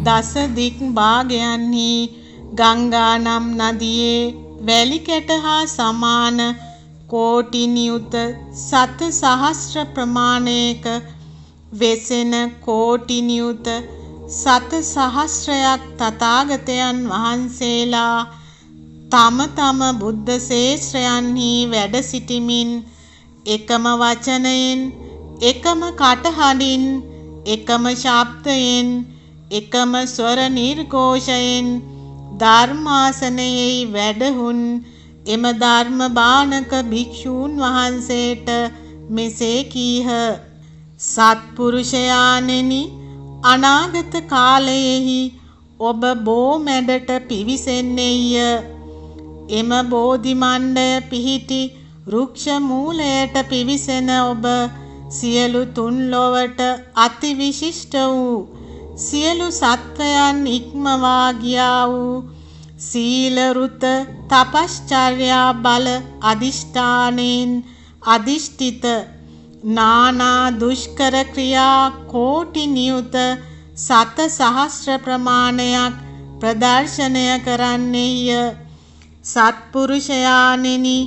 දස දික් භාගයන්හි ගංගා නම් නදියේ වැලි කැට හා සමාන කෝටි නියුත සත සහස්‍ර ප්‍රමාණයක වෙසෙන කෝටි නියුත සත සහස්‍රයක් තථාගතයන් වහන්සේලා තම තම බුද්ධ ශේෂ්ත්‍රයන්හි වැඩ සිටිමින් එකම වචනයෙන්, එකම කටහඬින්, එකම ශබ්දයෙන්, එකම ස්වර නිර්ඝෝෂයෙන් ධර්මාසනයෙහි වැඩහුන් එම ධර්ම භාණක භික්ෂූන් වහන්සේට මෙසේ කීහ. සත්පුරුෂයාණෙනි, අනාගත කාලයෙහි ඔබ බෝමැඩට පිවිසෙන්නේය. එම බෝධි මණ්ඩය පිහිටි රුක්ෂ මූලයට පිවිසෙන ඔබ සියලු තුන් ලොවට අති විශිෂ්ට වූ, සියලු සත්වයන් ඉක්මවා ගියා වූ සීල රුත තපශ්චර්යා බල අධිෂ්ඨානයෙන් අධිෂ්ඨිත නානා දුෂ්කර ක්‍රියා කෝටි නියුත සත සහස්‍ර ප්‍රමාණයක් ප්‍රදර්ශනය කරන්නේය. සත්පුරුෂයාණෙනි,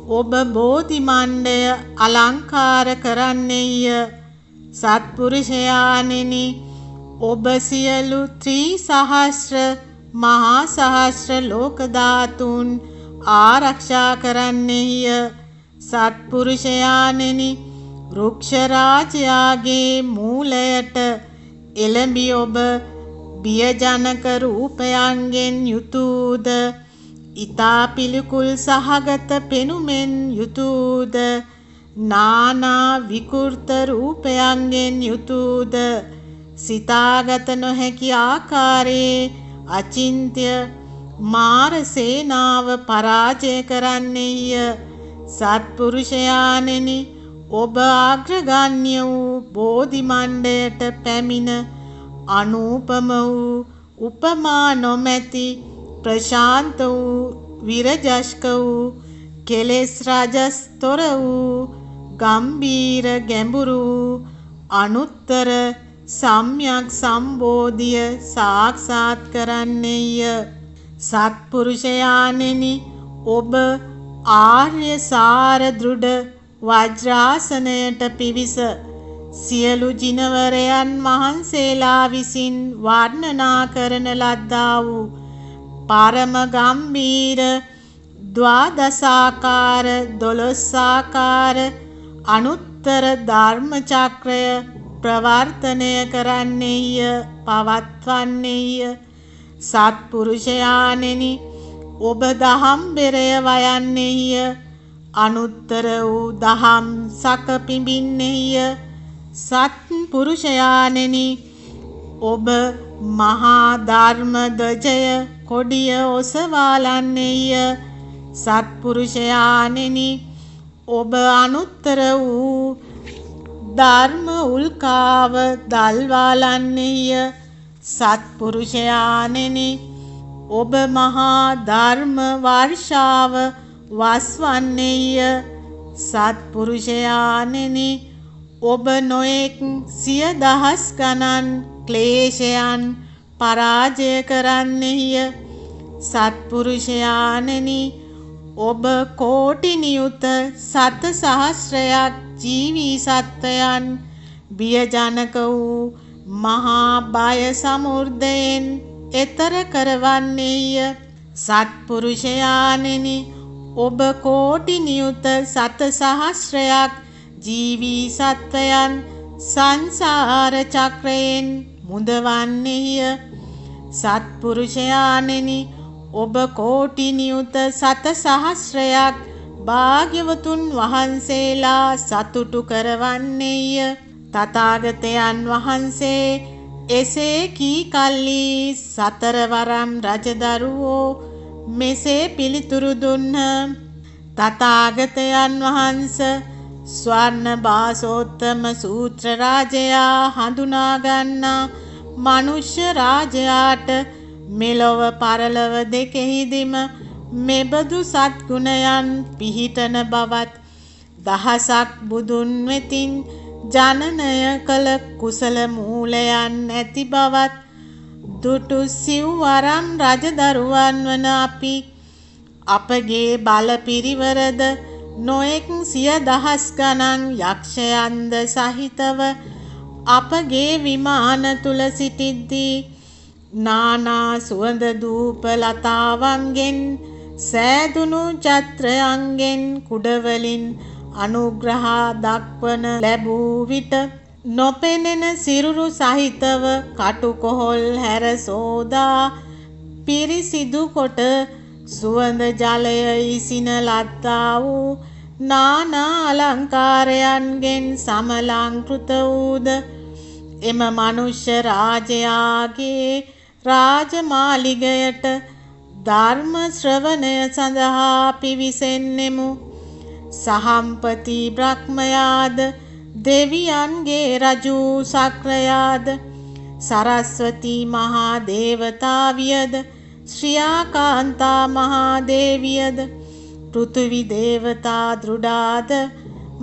ඔබ බෝධි මණ්ඩය අලංකාර කරන්නේය. සත්පුරුෂයාණෙනි, ඔබ සියලු ත්‍රි සහස්‍ර මහා සහස්‍ර ලෝක ධාතුන් ආරක්ෂා කරන්නේය. සත්පුරුෂයාණෙනි, රුක්ෂ රාජයාගේ මූලයට එළඹි ඔබ බියජනක රූපයන්ගෙන් යුතුද, ඊතා පිළිකුල් සහගත පෙනුමෙන් යුතුද, නානා විකෘත රූපයන්ගෙන් යුතුද, සිතාගත නොහැකි ආකාරයේ අචින්ත්‍ය මාර සේනාව පරාජය කරන්නේය. සත්පුරුෂයාණෙනි, ඔබ අග්‍රගණ්‍ය වූ බෝධි මණ්ඩයට පැමිණ අනූපම වූ, උපමා නොමැති, ප්‍රශාන්ත වූ, විරජස්ක වූ, කෙලෙස් රජස් තොර වූ, ගම්බීර ගැඹුරු වූ අනුත්තර සම්්‍යක් සම්බෝධිය සාක්ෂාත් කරන්නේය. සත්පුරුෂයාණෙනි, ඔබ ආර්ය සාර දෘಢ වජ්‍රාසනයට පිවිස සියලු ජිනවරයන් වහන්සේලා විසින් වර්ණනා කරන ලද්දා වූ පරම ගම්බීර ද්වාදසාකාර 12ආකාර අනුත්තර ධර්ම චක්‍රය ප්‍රවර්තනය කරන්නේය, පවත්වන්නේය. සත්පුරුෂයාණෙනි, ඔබ දහම් බෙරය වයන්නේය, අනුත්තර වූ දහම් සක පිඹින්නේය. සත්පුරුෂයාණෙනි, ඔබ මහා ධර්ම ධ්වජය කොඩිය ඔසවාලන්නේය. සත්පුරුෂයාණෙනි, ඔබ අනුත්තර වූ ධර්ම උල්කාව දල්වාලන්නේය. සත්පුරුෂයාණෙනි, ඔබ මහා ධර්ම වර්ෂාව වස්වන්නේය. සත්පුරුෂයාණෙනි, ඔබ නොයෙක් සිය දහස් ගණන් ක්ලේශයන් පරාජය කරන්නේය. සත්පුරුෂයාණෙනි, ඔබ කෝටි නියුත සත සහස්‍රයක් ජීවී සත්වයන් බියජනක වූ මහා බය සමුර්ධයෙන් එතර කරවන්නේය. සත්පුරුෂයාණෙනි, ඔබ කෝටි නියුත සත සහස්‍රයක් ජීවී සත්වයන් සංසාර චක්‍රයෙන් මුදවන්නේය. සත්පුරුෂයාණෙනි, ඔබ කෝටි නියුත සත සහස්‍රයක් භාග්‍යවතුන් වහන්සේලා සතුටු කරවන්නේය. තථාගතයන් වහන්සේ එසේ කී කල්හි සතරවරම් රජදරුවෝ මෙසේ පිළිතුරු දුන්හ. තථාගතයන් වහන්ස, ස්වර්ණ බාසෝත්තම සූත්‍ර රාජයා හඳුනා ගන්නා මනුෂ්‍ය රාජයාට මෙලොව පරලොව දෙකෙහිදීම මෙබඳු සත්ගුණයන් පිහිටන බවත්, දහසක් බුදුන් වෙතින් ජනනය කළ කුසල මූලයන් ඇති බවත්, දුටු සිව්වරම් රජදරුවන් වන අපි අපගේ බල පිරිවරද නොඑක් සිය දහස් ගණන් යක්ෂයන්ද සහිතව අපගේ විමාන තුල සිටිද්දී නානා සුවඳ දූප ලතාවන්ගෙන් සෑදුණු චත්‍රයන්ගෙන් කුඩවලින් අනුග්‍රහ දක්වන ලැබූ විට නොපෙනෙන සිරුරු සහිතව කටුකොහල් හැර සෝදා පිරිසිදු කොට සුවඳ ජලය ඉසින ලද්දා වූ නානා අලංකාරයන්ගෙන් සමලංකෘත වූද එම මනුෂ්‍ය රාජයාගේ රාජමාලිගයට ධර්ම ශ්‍රවණය සඳහා පිවිසෙන්නෙමු. සහම්පති බ්‍රහ්මයාද දෙවියන්ගේ රජු සක්‍රයාද සරස්වති මහා දේවතාවියද ශ්‍රියාකාන්තා මහා දේවියද පෘථිවි දේවතා දෘඩාද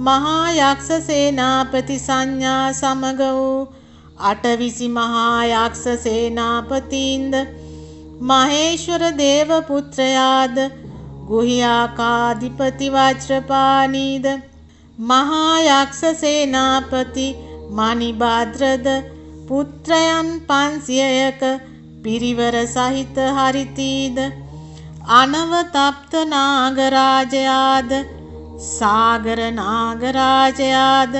මහා යක්ෂ සේනාපති සංඥා සමග වූ අටවිසි මහා යක්ෂ සේනාපතීන්ද මහේශ්වර දේව පුත්‍රයාද ගුහ්‍යාකාධිපති වජ්‍රපාණීද මහා යක්ෂ සේනාපති මණිභද්‍රද පුත්‍රයන් 500ක පිරිවර සහිත හරිතීද අනවතප්ත නාගරාජයාද සාගර නාගරාජයාද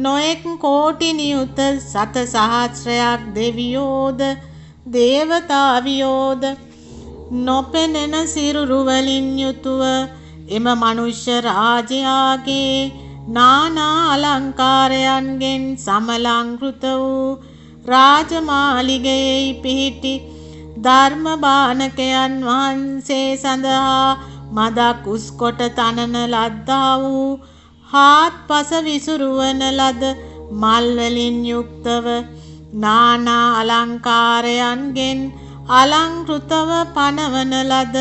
නොඑක් කෝටි නියුත සත සහස්‍රයක් දෙවියෝද දේවතාවියෝද නොපෙනෙන සිරුරු වලින් යුතුව එම මනුෂ්‍ය රාජයාගේ නානා අලංකාරයන්ගෙන් සමලංකෘත වූ රාජමාලිගයේ පිහිටි ධර්ම බානකයන් වහන්සේ සඳහා මදක් උස්කොට තනන ලද්දා වූ හාත්පස විසුරුවන ලද මල් වලින් යුක්තව නානා අලංකාරයන්ගෙන් අලංකෘතව පනවන ලද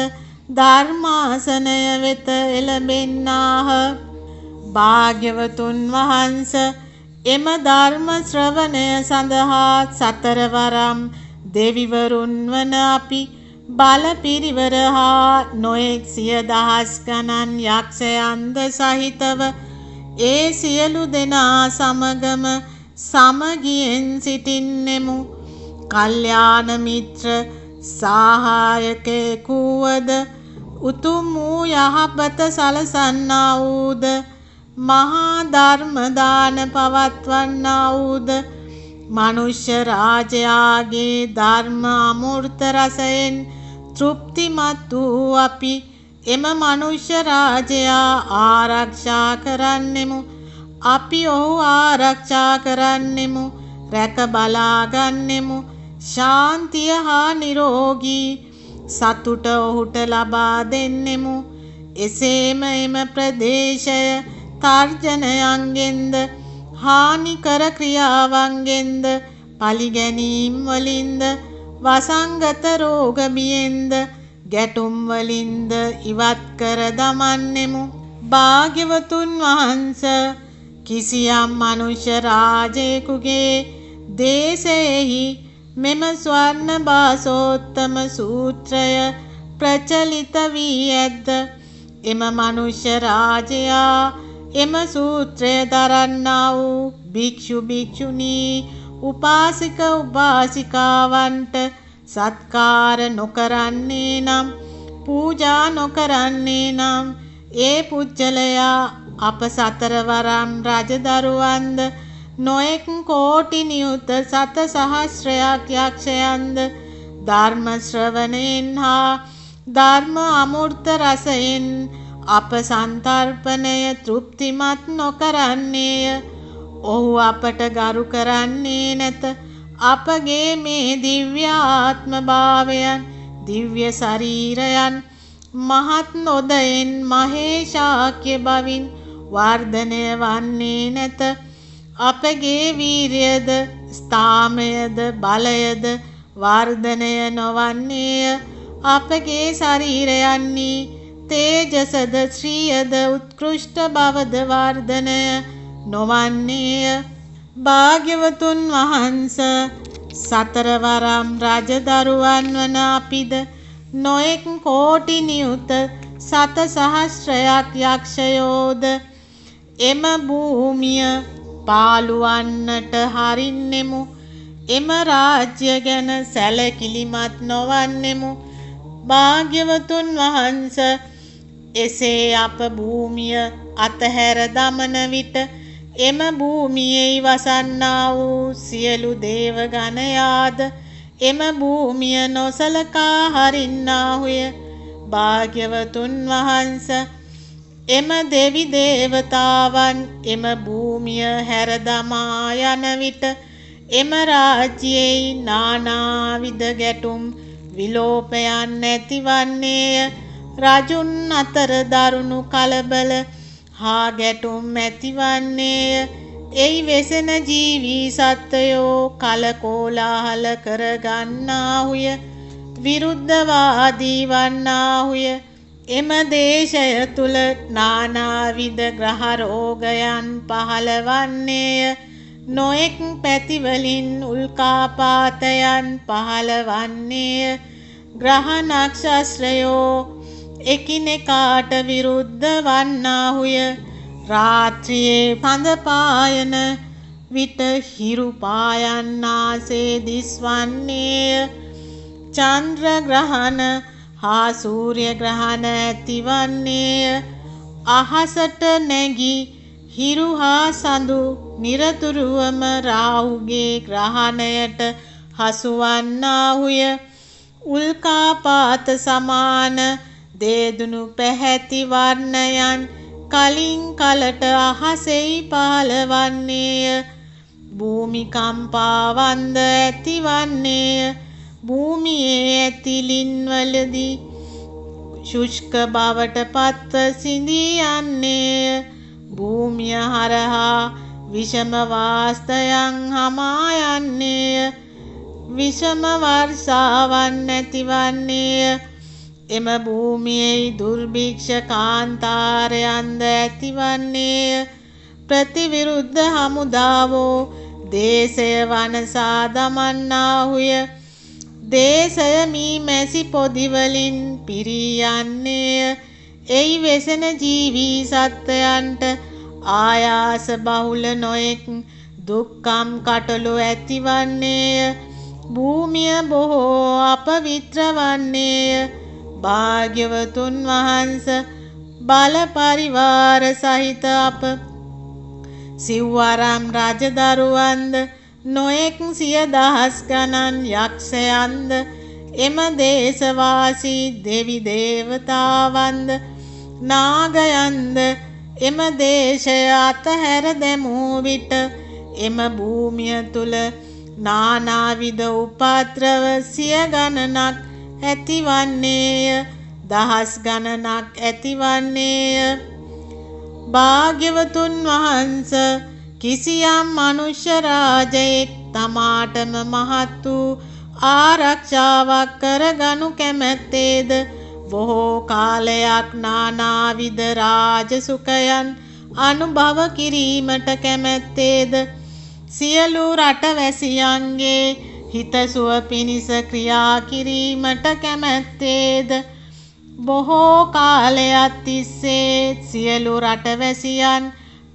ධර්මාසනය වෙත එළඹෙන්නාහ. භාග්‍යවතුන් වහන්ස, එම ධර්ම ශ්‍රවණය සඳහා සතරවරම් දෙවිවරුන් වන අපි බල පිරිවර හා නොඑක් සිය දහස් ගණන් යක්ෂයන්ද සහිතව ඒ සියලු දෙනා සමගම සමගියෙන් සිටින්නෙමු. කල්යාණ මිත්‍ර සහායකයෙකු වූද උතුම් වූ යහපත සලසන්නා වූද මහා ධර්ම දාන පවත්වන්නා වූද මනුෂ්‍ය රාජයාගේ ධර්ම අමෘත රසයෙන් තෘප්තිමත් වූ අපි එම මනුෂ්‍ය රාජයා ආරක්ෂා කරන්නෙමු. අපි ඔහු ආරක්ෂා කරන්නෙමු, රැක බලා ගන්නෙමු. ශාන්තිය හා නිරෝගී සතුට ඔහුට ලබා දෙන්නෙමු. එසේම එම ප්‍රදේශය තර්ජනයන්ගෙන්ද හානිකර ක්‍රියාවන්ගෙන්ද පලිගැනීම් වලින්ද වසංගත රෝග බියෙන්ද ගැටුම් වලින්ද ඉවත් කර දමන්නෙමු. භාග්‍යවතුන් වහන්ස, කිසියම් මනුෂ්‍ය රාජයෙකුගේ දේශයෙහි මෙම ස්වර්ණ බාසෝත්තම සූත්‍රය ප්‍රචලිත වී ඇද්ද? එම මනුෂ්‍ය රාජයා එම සූත්‍රය දරන්නා වූ භික්ෂු භික්ෂුණී උපාසික උපාසිකාවන්ට සත්කාර නොකරන්නේ නම්, පූජා නොකරන්නේ නම්, ඒ පුජ්‍යලයා අප සතරවරම් රජදරුවන්ද නොඑක් කෝටි නියුත සත සහස්‍රයක් යක්ෂයන්ද ධර්ම ශ්‍රවණයෙන් හා ධර්ම අමෘත රසයෙන් අප සන්තර්පණය තෘප්තිමත් නොකරන්නේය. ඔහු අපට ගරු කරන්නේ නැත. අපගේ මේ දිව්‍ය ආත්ම භාවයන්, දිව්‍ය ශරීරයන් මහත් නොදයෙන් මහේශාක්‍ය බවින් වර්ධනය වන්නේ නැත. අපගේ වීරියද ස්ථාමයද බලයද වර්ධනය නොවන්නේය. අපගේ ශරීරයන්හි තේජසද ශ්‍රීයද උත්කෘෂ්ඨ බවද වර්ධනය නොවන්නේය. භාග්‍යවතුන් වහන්ස, සතරවරම් රජදරුවන් වන අපිද නොඑක් කෝටි නියුත සත සහස්‍රයක් යක්ෂයෝද එම භූමිය පාලුවන්නට හරින්නෙමු. එම රාජ්‍ය ගැන සැලකිලිමත් නොවන්නෙමු. භාග්‍යවතුන් වහන්ස, එසේ අප භූමිය අතහැර දමන විට එම භූමියෙහි වසන්නා වූ සියලු දේව ගණයාද එම භූමිය නොසලකා හරින්නාහුය. භාග්‍යවතුන් වහන්ස, එම දෙවි දේවතාවන් එම භූමිය හැර දමා යන විට එම රාජ්‍යයෙහි නානාවිධ ගැටුම් විලෝපයන් ඇතිවන්නේය. රජුන් අතර දරුණු කලබල හා ගැටුම් ඇතිවන්නේය. එහි වෙසෙන ජීවී සත්වයෝ කලකෝලාහල කරගන්නාහුය. විරුද්ධවාදී වන්නාහුය. එම දේශය තුල නානාවිධ ග්‍රහ රෝගයන් පහළවන්නේය. නොඑක් පැතිවලින් උල්කාපාතයන් පහළවන්නේය. ග්‍රහ නක්ෂත්‍රයෝ එකිනෙකාට විරුද්ධ වන්නාහුය. රාත්‍රියේ හඳ පායන විට හිරු පායන්නාසේ දිස්වන්නේය. චන්ද්‍ර ග්‍රහණ හා සූර්ය ග්‍රහණ ඇතිවන්නේය. අහසට නැගී හිරු හා සඳු නිරතුරුවම රාහුගේ ග්‍රහණයට හසුවන්නාහුය. උල්කාපාත සමාන දේදුණු පැහැති වර්ණයන් කලින් කලට අහසෙහි පහළවන්නේය. භූමිකම්පාවන්ද ඇතිවන්නේය. භූමියේ ඇති ලින්වලදී ශුෂ්ක බවට පත්ව සිඳී යන්නේය. භූමිය හරහා විෂම වාස්තයන් හමා යන්නේය. විෂම වර්ෂාවන් ඇතිවන්නේය. එම භූමියෙහි දුර්භික්ෂ කාන්තාරයන්ද ඇතිවන්නේය. ප්‍රතිවිරුද්ධ හමුදාවෝ දේශය වනසා දමන්නාහුය. දේශය මී මැසි පොදි වලින් පිරී යන්නේය. එහි වෙසෙන ජීවී සත්වයන්ට ආයාස බහුල නොයෙක් දුක්ඛම් කටළු ඇතිවන්නේය. භූමිය බොහෝ අපවිත්‍ර වන්නේය. භාග්‍යවතුන් වහන්ස, බල පරිවාර සහිත අප සිව්වරම් රජදරුවන්ද නොයෙක් සිය දහස් ගණන් යක්ෂයන්ද එම දේශවාසී දෙවි දේවතාවන්ද නාගයන්ද එම දේශය අතහැර දැමූ විට එම භූමිය තුල නානාවිධ උපද්‍රව සිය ගණනක් ඇතිවන්නේය. දහස් ගණනක් ඇතිවන්නේය. භාග්‍යවතුන් වහන්ස, කිසියම් මනුෂ්‍ය රාජයෙක් තමාටම මහත් වූ ආරක්ෂාවක් කරගනු කැමැත්තේද, බොහෝ කාලයක් නානාවිධ රාජ සුඛයන් අනුභව කිරීමට කැමැත්තේද, සියලු රටවැසියන්ගේ හිතසුව පිණිස ක්‍රියා කිරීමට කැමැත්තේද, බොහෝ කාලයක් තිස්සේ සියලු රටවැසියන්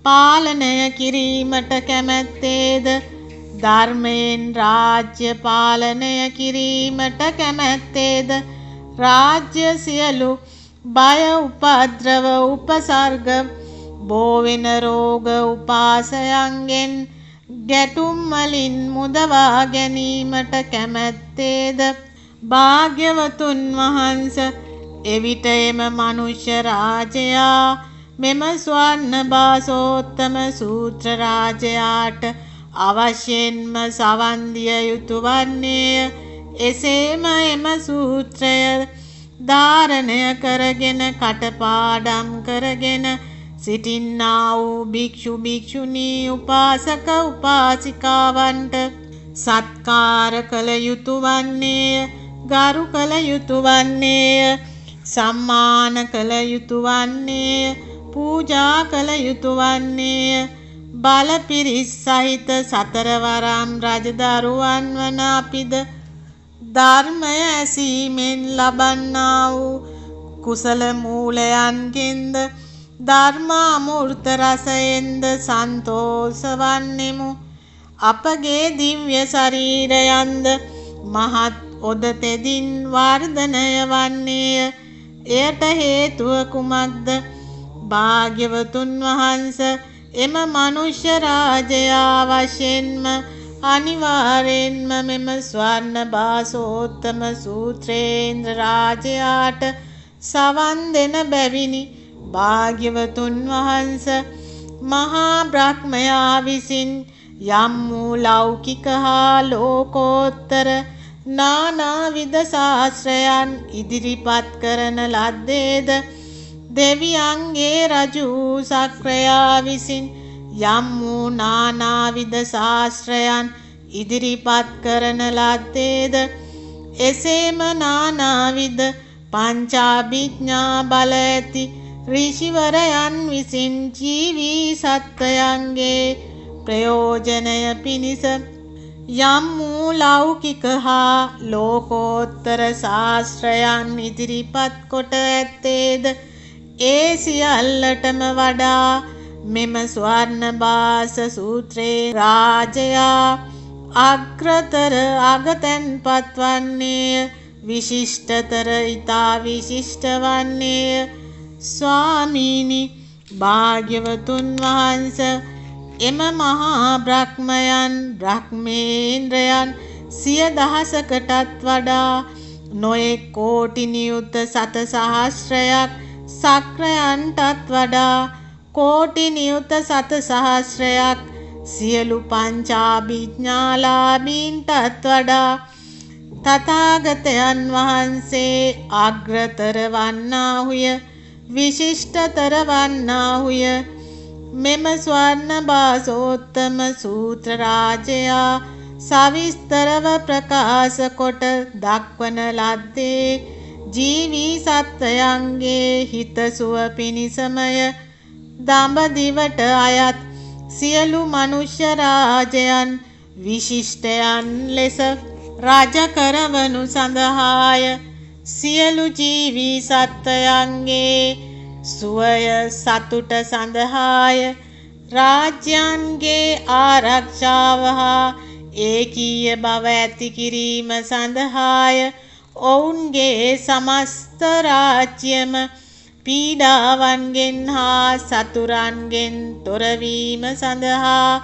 පාලනය කිරීමට කැමැත්තේද, ධර්මයෙන් රාජ්‍ය පාලනය කිරීමට කැමැත්තේද, රාජ්‍ය සියලු බය උපද්‍රව උපසර්ග බෝ වෙන රෝග උපාසයන්ගෙන් ගැටුම් වලින් මුදවා ගැනීමට කැමැත්තේද, භාග්‍යවතුන් වහන්ස, එවිට එම මනුෂ්‍ය රාජයා මෙම ස්වර්ණ බාසෝත්තම සූත්‍ර රාජයාට අවශ්‍යයෙන්ම සවන් දිය යුතු වන්නේය. එසේම එම සූත්‍රය ධාරණය කරගෙන කටපාඩම් කරගෙන සිටින්නා වූ භික්ෂු භික්ෂුණී උපාසක උපාසිකාවන්ට සත්කාර කළ යුතු වන්නේය. ගරු කළ යුතු වන්නේය. සම්මාන කළ යුතු වන්නේය. පූජා කළ යුතු වන්නේය. බල පිරිස් සහිත සතරවරම් රජදරුවන් වන අපිද ධර්මය ඇසීමෙන් ලබන්නා වූ කුසල මූලයන්ගෙන්ද ධර්මාමෘත රසයෙන්ද සන්තෝෂ වන්නෙමු. අපගේ දිව්‍ය ශරීරයන්ද මහත් ඔද තෙදින් වර්ධනය වන්නේය. එයට හේතුව කුමක්ද? භාග්‍යවතුන් වහන්ස, එම මනුෂ්‍ය රාජයා වශයෙන්ම අනිවාර්යෙන්ම මෙම ස්වර්ණ භාසෝත්තම සූත්‍රේන්ද්‍ර රාජයාට සවන් දෙන බැවිනි. භාග්‍යවතුන් වහන්ස, මහා බ්‍රහ්මයා විසින් යම් වූ ලෞකික හා ලෝකෝත්තර නානාවිධ ශාස්ත්‍රයන් ඉදිරිපත් කරන ලද්දේද, දෙවියන්ගේ රජු වූ සක්‍රයා විසින් යම් වූ නානාවිධ ශාස්ත්‍රයන් ඉදිරිපත් කරන ලද්දේද, එසේම නානාවිධ පංචාභිඥා බල ඇති ඍෂිවරයන් විසින් ජීවී සත්වයන්ගේ ප්‍රයෝජනය පිණිස යම් වූ ලෞකික හා ලෝකෝත්තර ශාස්ත්‍රයන් ඉදිරිපත් කොට ඇත්තේද, ඒ සියල්ලටම වඩා මෙම ස්වර්ණ භාස සූත්‍රේ රාජයා අග්‍රතර අගතැන්පත් වන්නේය. විශිෂ්ටතර ඊතා විශිෂ්ට වන්නේය. ස්වාමීනි, භාග්‍යවතුන් වහන්ස, එම මහා බ්‍රහ්මයන් බ්‍රහ්මේන්ද්‍රයන් සිය දහසකටත් වඩා නොයෙක් කෝටි නියුත සත සහස්‍රයක් සක්‍රයන්ටත් වඩා කෝටි නියුත සත සහස්‍රයක් සියලු පංචාභිඥාලාභීන්ටත් වඩා තථාගතයන් වහන්සේ අග්‍රතර වන්නාහුය, විශිෂ්ටතර වන්නාහුය. මෙම ස්වර්ණ භාසෝත්තම සූත්‍ර රාජයා සවිස්තරව ප්‍රකාශ කොට දක්වන ලද්දේ ජීවී සත්වයන්ගේ හිතසුව පිණිසමය. දඹදිවට අයත් සියලු මනුෂ්‍ය රාජයන් විශිෂ්ටයන් ලෙස රජ කරවනු සඳහාය. සියලු ජීවී සත්වයන්ගේ සුවය සතුට සඳහාය. රාජ්‍යයන්ගේ ආරක්ෂාව හා ඒකීය බව ඇති කිරීම සඳහාය. ඔවුන්ගේ සමස්ත රාජ්‍යම පීඩාවන්ගෙන් හා සතුරන්ගෙන් තොරවීම සඳහා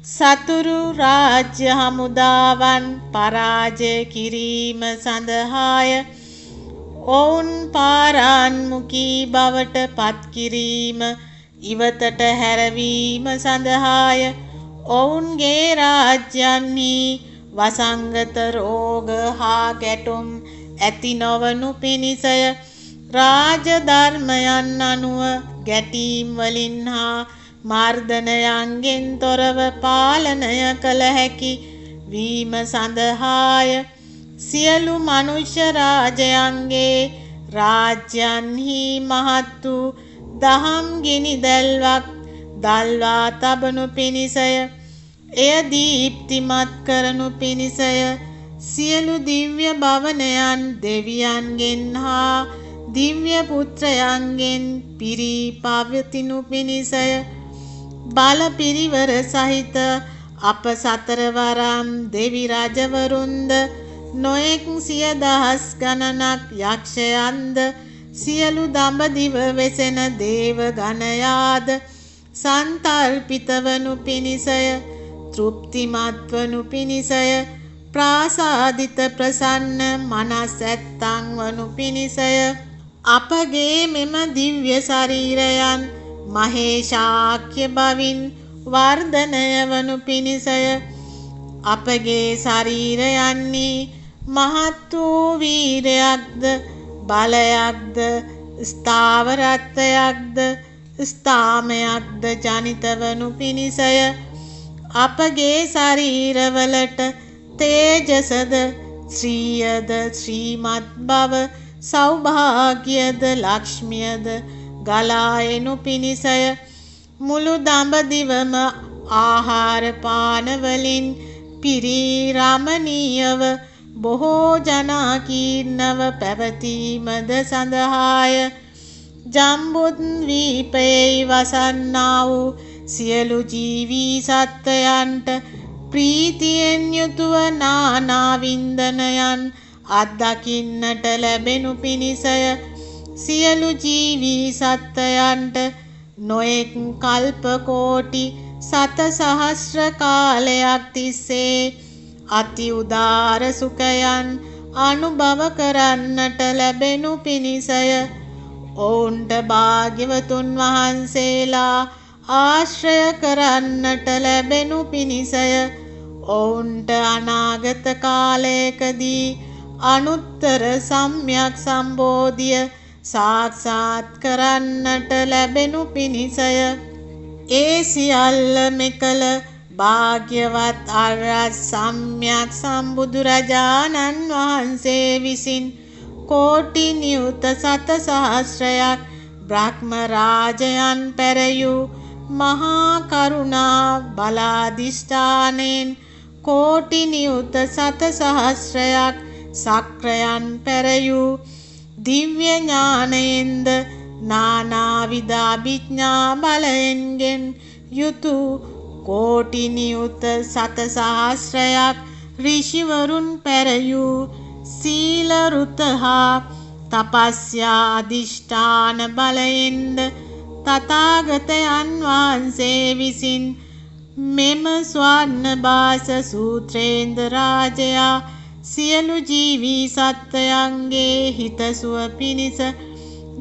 සතුරු රාජ්‍ය හමුදාවන් පරාජය කිරීම සඳහාය. ඔවුන් පාරාන්මුඛී බවට පත්කිරීම ඉවතට හැරවීම සඳහාය. ඔවුන්ගේ රාජ්‍යයන්හි වසංගත රෝග හා ගැටුම් ඇති නොවනු පිණිසය. රාජ ධර්මයන් අනුව ගැටීම් වලින් හා මර්දනයන්ගෙන් තොරව පාලනය කළ හැකි වීම සඳහාය. සියලු මනුෂ්‍ය රාජයන්ගේ රාජ්‍යයන්හි මහත් වූ දහම් ගිනි දැල්වක් දල්වා තබනු පිණිසය. එය දීප්තිමත් කරනු පිණිසය. සියලු දිව්‍ය භවනයන් දෙවියන්ගෙන් හා දිව්‍ය පුත්‍රයන්ගෙන් පිරී පවතිනු පිණිසය. බල පිරිවර සහිත අප සතරවරම් දෙවි රජවරුන්ද නොයෙක් සිය දහස් ගණනක් යක්ෂයන්ද සියලු දඹදිව වෙසෙන දේව ගණයාද සන්තල්පිත වනු පිණිසය. තෘප්තිමත් වනු පිණිසය. ප්‍රාසාදිත ප්‍රසන්න මනස් ඇත්තන් වනු පිණිසය. අපගේ මෙම දිව්‍ය ශරීරයන් මහේශාක්‍ය බවින් වර්ධනය වනු පිණිසය. අපගේ ශරීරයන්හි මහත් වූ වීරයක්ද බලයක්ද ස්ථාවරත්වයක්ද ස්ථාමයක්ද ජනිත වනු පිණිසය. අපගේ ශරීරවලට තේජසද ශ්‍රීයද ශ්‍රීමත් බව සෞභාග්‍යද ලක්ෂ්මියද ගලා එනු පිණිසය. මුළු දඹදිවම ආහාර පාන වලින් පිරී රමණීයව බොහෝ ජනාකීර්ණව පැවතීමද සඳහාය. ජම්බුද්වීපයේ වසන්නා වූ සියලු ජීවී සත්වයන්ට ප්‍රීතියෙන් යුතුව නානා වින්දනයන් අත්දකින්නට ලැබෙනු පිණිසය. සියලු ජීවී සත්වයන්ට නොයෙක් කල්ප කෝටි සත සහස්‍ර කාලයක් තිස්සේ අති උදාර සුඛයන් අනුභව කරන්නට ලැබෙනු පිණිසය. ඔවුන්ට භාග්‍යවතුන් වහන්සේලා ආශ්‍රය කරන්නට ලැබෙනු පිණිසය. ඔවුන්ට අනාගත කාලයකදී අනුත්තර සම්‍යක් සම්බෝධිය සාක්ෂාත් කරන්නට ලැබෙනු පිණිසය. ඒ සියල්ල මෙකල භාග්‍යවත් අරහත් සම්‍යක් සම්බුදුරජාණන් වහන්සේ විසින් කෝටි නියුත සත සහස්‍රයක් බ්‍රහ්ම රාජයන් පැරයූ මහා කරුණා බලාධිෂ්ඨානයෙන් කෝටි නියුත සත සහස්‍රයක් සක්‍රයන් පැරයූ දිව්‍ය ඥානයෙන්ද නානාවිධ අභිඥා බලයෙන්ගෙන් යුතු කෝටි නියුත සත සහස්‍රයක් ඍෂිවරුන් පැරයූ සීල රුත හා තපස්යා අධිෂ්ඨාන බලයෙන්ද තථාගතයන් වහන්සේ විසින් මෙම ස්වර්ණභාස සූත්‍රේන්ද රාජයා සියලු ජීවී සත්වයන්ගේ හිතසුව පිණිස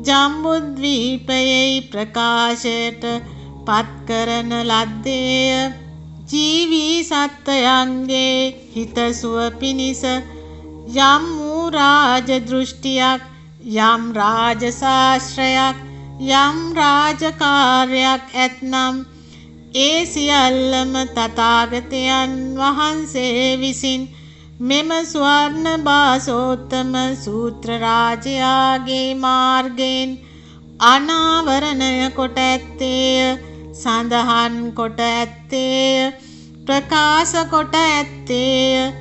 ජම්බුද්වීපයේ ප්‍රකාශයට පත් කරන ලද්දේය. ජීවී සත්වයන්ගේ හිතසුව පිණිස යම් වූ රාජ දෘෂ්ටියක්, යම් රාජ ශාස්ත්‍රයක්, යම් රාජකාර්යයක් ඇත්නම් ඒ සියල්ලම තථාගතයන් වහන්සේ විසින් මෙම ස්වර්ණභාසෝත්තම සූත්‍ර රාජයාගේ මාර්ගයෙන් අනාවරණය කොට ඇත්තේය, සඳහන් කොට ඇත්තේය, ප්‍රකාශ කොට ඇත්තේය.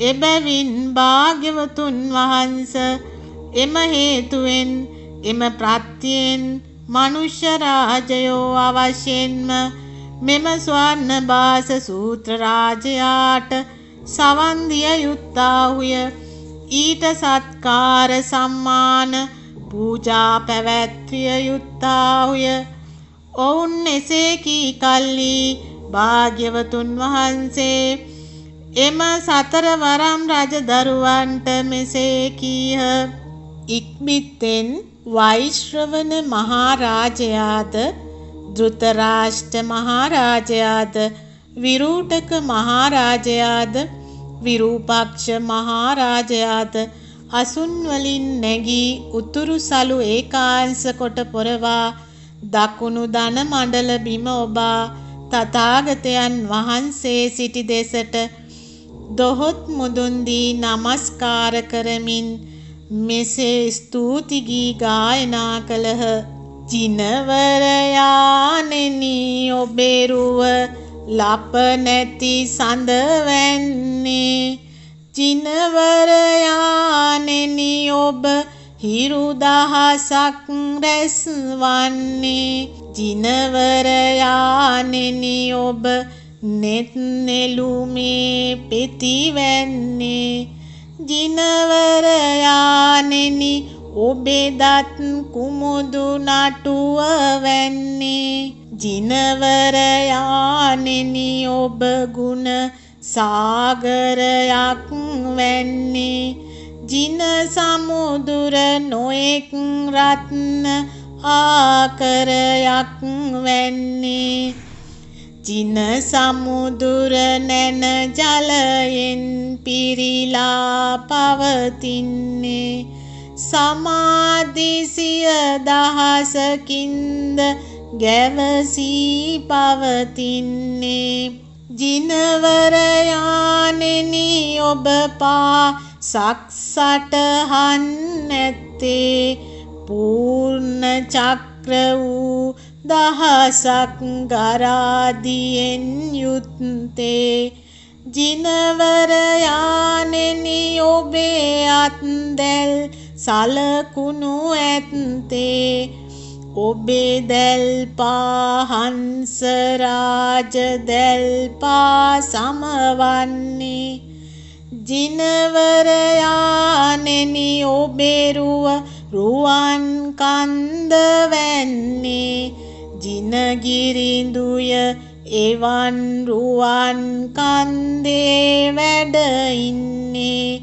එබැවින් භාග්‍යවතුන් වහන්ස එම හේතුවෙන් එම ප්‍රත්‍යයෙන් මනුෂ්‍ය රාජයෝ අවශ්‍යයෙන්ම මෙම ස්වර්ණභාස සූත්‍ර රාජයාට සවන් දිය යුත්තාහුය. ඊට සත්කාර සම්මාන පූජා පැවැත්විය යුත්තාහුය. ඔවුන් එසේ කී කල්හි භාග්‍යවතුන් වහන්සේ එම සතර වරම් රජදරුවන්ට මෙසේ කීහ. ඉක්බිත්තෙන් වෛශ්‍රවණ මහරජයාද ධෘතරාෂ්ට්‍ර මහරජයාද විරූටක මහරජයාද විරූපක්ෂ මහරජයාද අසුන් වලින් නැගී උතුරු සලු ඒකාංශ කොට පොරවා දකුණු දන මණ්ඩල බිම ඔබා තථාගතයන් වහන්සේ සිටි දෙසට දොහොත් මුදුන් දී නමස්කාර කරමින් මෙසේ ස්තුති ගී ගායනා කළහ. ජිනවරයාණෙනි ඔබේ රුව ලප නැති සඳ වැන්නේ, ජිනවරයාණෙනි ඔබ හිරු දහසක් රැස් වන්නේ, ජිනවරයාණෙනි ඔබ නෙත් නෙළුමේ පෙතිවැන්නේ, ජිනවරයාණෙනි ඔබේ දත් කුමුදු නටුව වැන්නේ, ජිනවරයාණෙනි ඔබ ගුණ සාගරයක් වැන්නේ, ජින සමුදුර නොඑක් රත්න ආකරයක් වැන්නේ, ජින සමුදුර නැන ජලයෙන් පිරීලා පවතින්නේ, සමාධි සිය දහසකින්ද ගැවසී පවතින්නේ, ජිනවරයාණෙනි ඔබ පා සක්සටහන් ඇත්තේ, පූර්ණ චක්‍ර වූ දහසක් ගරාදියෙන් යුත්තේ. ජිනවරයාණෙනි ඔබේ අත්දැල් සලකුණු ඇත්තේ. ඔබේ දැල්පා හංස රාජ දැල්පා සමවන්නේ. ජිනවරයාණෙනි ඔබේ රුව රුවන් කන්ද වැන්නේ. ජිනගිරිඳුය එවන් රුවන් කන්දේ වැඩ ඉන්නේ.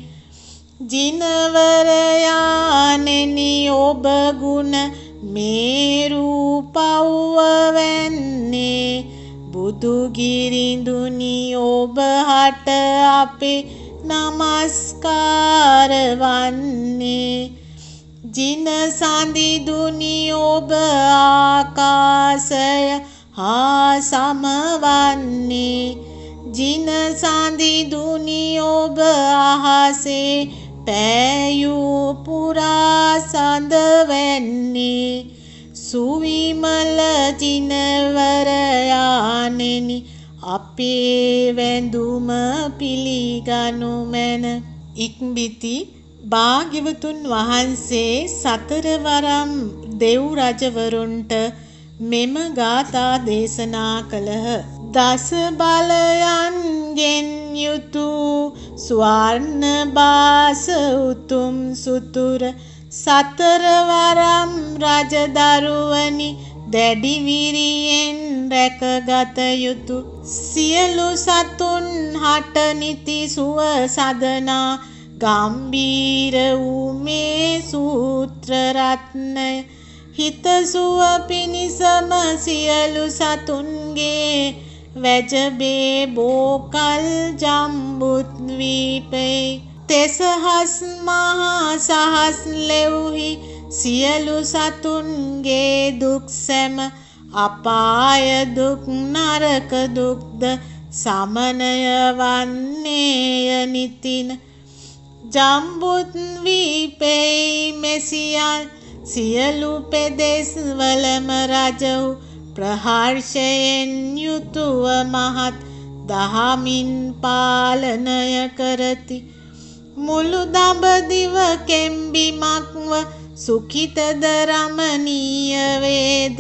ජිනවරයාණෙනි ඔබ ගුණ මේරු පව්ව වැන්නේ. බුදුගිරිඳුනි ඔබ හට අපේ නමස්කාර වන්නේ. ජින සඳිදුනි ඔබ ආකාශය හා සමවන්නේ. ජින සඳිදුනි ඔබ අහසේ පෑයූ පුරා සඳ වැන්නේ. සුවිමල ජිනවරයාණෙනි අපේ වැඳුම පිළිගනු මැන. ඉක්බිති භාග්‍යවතුන් වහන්සේ සතරවරම් දෙව් රජවරුන්ට මෙම ගාථා දේශනා කළහ. දස බලයන්ගෙන් යුතු ස්වර්ණ බාස උතුම් සුතුර සතරවරම් රජදරුවනි දැඩි විරියෙන් රැකගත යුතු. සියලු සතුන් හට නිති සුව සදනා ගම්බීර වූ මේ සූත්‍ර රත්නය හිතසුව පිණිසම සියලු සතුන්ගේ වැජබේ බෝකල් ජම්බුද්වීපේ තෙසහස් මහා සහස් ලෙව්හි සියලු සතුන්ගේ දුක් සැම අපාය දුක් නරක දුක්ද සමනය වන්නේය නිතින. ජම්බුද්වීපේ මෙසියල් සියලු පෙදෙස්වලම රජව් ප්‍රහර්ෂයෙන් යුතුව මහත් දහමින් පාලනය කරති. මුළු දඹදිව කෙම්බිමක්ව සුඛිතද රමණීය වේද.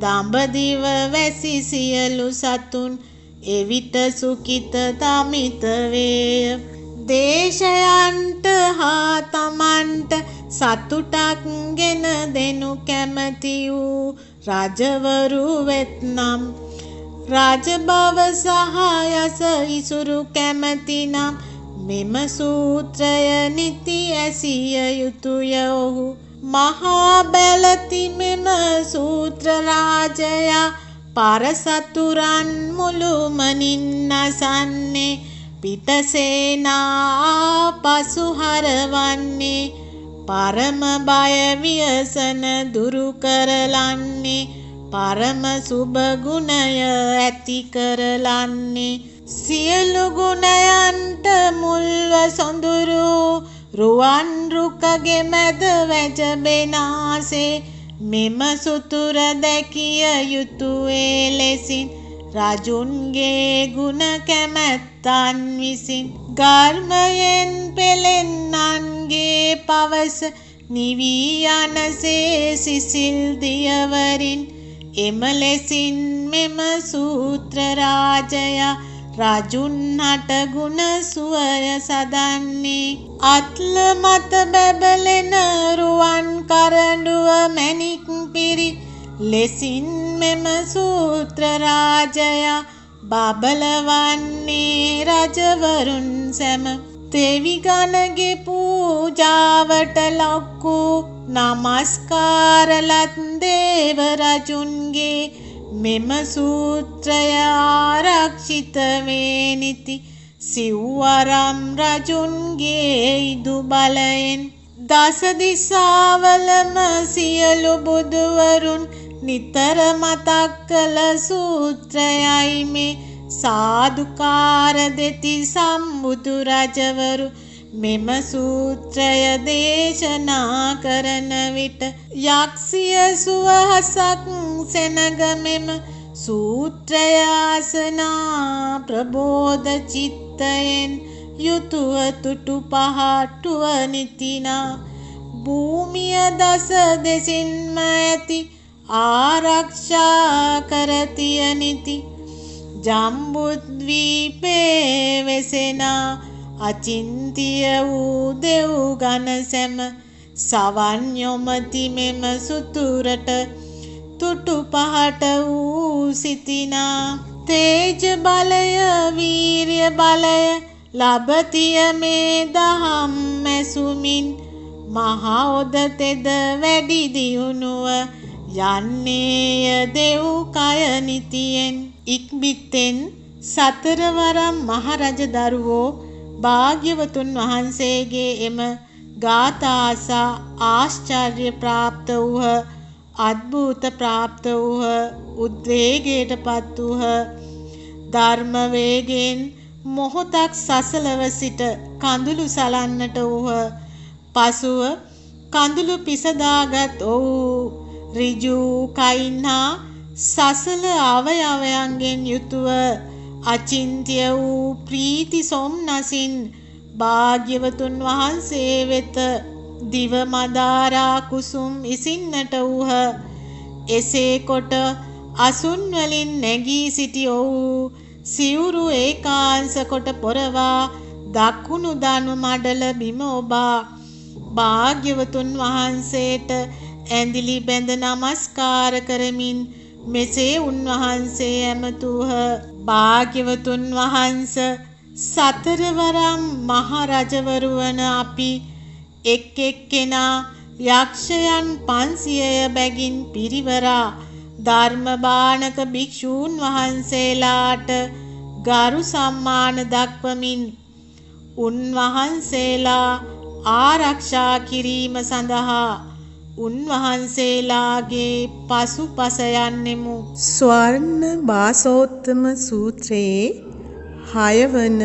දඹදිව වැසි සියලු සතුන් එවිට සුඛිත දමිත වේය. දේශයන්ට හා තමන්ට සතුටක් ගෙන දෙනු කැමැති වූ රජවරු වෙත්නම් රජ බව සහ යස ඉසුරු කැමැතිනම් මෙම සූත්‍රය නිති ඇසිය යුතුය. ඔහු මහා බැලති මෙම සූත්‍ර රාජයා පරසතුරන් මුළුමනින් නසන්නේ. පිටසේනා පසු හරවන්නේ. පරම බය ව්‍යසන දුරු කරලන්නේ. පරම සුභ ගුණය ඇති කරලන්නේ. සියලු ගුණයන්ට මුල්ව සොඳුරු රුවන් රුකගේ මැද වැජබෙනාසේ මෙම සුතුර දැකිය යුතුයේ ලෙසින් රජුන්ගේ ගුණ කැමැත්තන් විසින් ඝර්මයෙන් පෙළෙන්නන්ගේ පවස නිවී යනසේ සිසිල් දියවරින් එම ලෙසින් මෙම සූත්‍ර රාජයා රජුන් හට ගුණ සුවය සදන්නේ. අත්ල මත බැබලෙන රුවන් කරඬුව මැණික් පිරි ලෙසින් මෙම සූත්‍ර රාජයා බබලවන්නේ රජවරුන් සැම. තෙවිගණගේ පූජාවට ලක් වූ නමස්කාර ලත් දේව රජුන්ගේ මෙම සූත්‍රය ආරක්ෂිත වේ නිති සිව්වරම් රජුන්ගේ ඉදු බලයෙන්. දස දිසාවලම සියලු බුදුවරුන් නිතර මතක් කළ සූත්‍රයයි මේ. සාදුකාර දෙති සම්බුදු රජවරු මෙම සූත්‍රය දේශනා කරන විට යක්ෂිය සුවහසක් සෙනග මෙම සූත්‍රය අසනා ප්‍රබෝධ චිත්තයෙන් යුතුව තුටු පහටුව නිතිනා භූමිය දස දෙසින්ම ඇති ආරක්ෂා කරතිය නිති ජම්බුද්වීපේ වෙසෙනා අචින්තිය වූ දෙව් ගණ සැම සවන් යොමති මෙම සුතුරට තුටු පහට වූ සිතිනා. තේජ බලය වීර්ය බලය ලබතිය මේ දහම් මැසුමින් මහ ඔද තෙද වැඩි දියුණුව යන්නේය දෙව් කය නිතියෙන්. ඉක්බිත්තෙන් සතරවරම් මහරජ දරුවෝ භාග්‍යවතුන් වහන්සේගේ එම ගාථා අසා ආශ්චර්ය ප්‍රාප්ත වූහ, අද්භූත ප්‍රාප්ත වූහ, උද්වේගයට පත් වූහ. ධර්ම වේගයෙන් මොහොතක් සසලව සිට කඳුළු සලන්නට වූහ. පසුව කඳුළු පිසදාගත් ඔව් ඍජු කයින් හා සසල අවයවයන්ගෙන් යුතුව අචින්ත්‍ය වූ ප්‍රීති සොම්නසින් භාග්‍යවතුන් වහන්සේ වෙත දිව මදාරා කුසුම් ඉසින්නට වූහ. එසේ කොට අසුන් වලින් නැගී සිටි ඔව් සිවුරු ඒකාංශ කොට පොරවා දකුණු දනු මඩල බිම ඔබා භාග්‍යවතුන් වහන්සේට ඇඳිලි බැඳ නමස්කාර කරමින් මෙසේ උන්වහන්සේ ඇමතූහ. භාග්‍යවතුන් වහන්ස, සතරවරම් මහ රජවරු වන අපි එක් එක්කෙනා යක්ෂයන් 500 බැගින් පිරිවරා ධර්ම බාණක භික්ෂූන් වහන්සේලාට ගරු සම්මාන දක්වමින් උන්වහන්සේලා ආරක්ෂා කිරීම සඳහා උන්වහන්සේලාගේ පසුපස යන්නෙමු. ස්වර්ණ වාසෝත්තම සූත්‍රයේ හයවන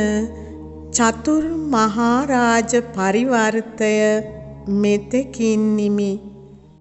චතුර් මහා රාජ පරිවර්තය මෙතෙකින් නිමි.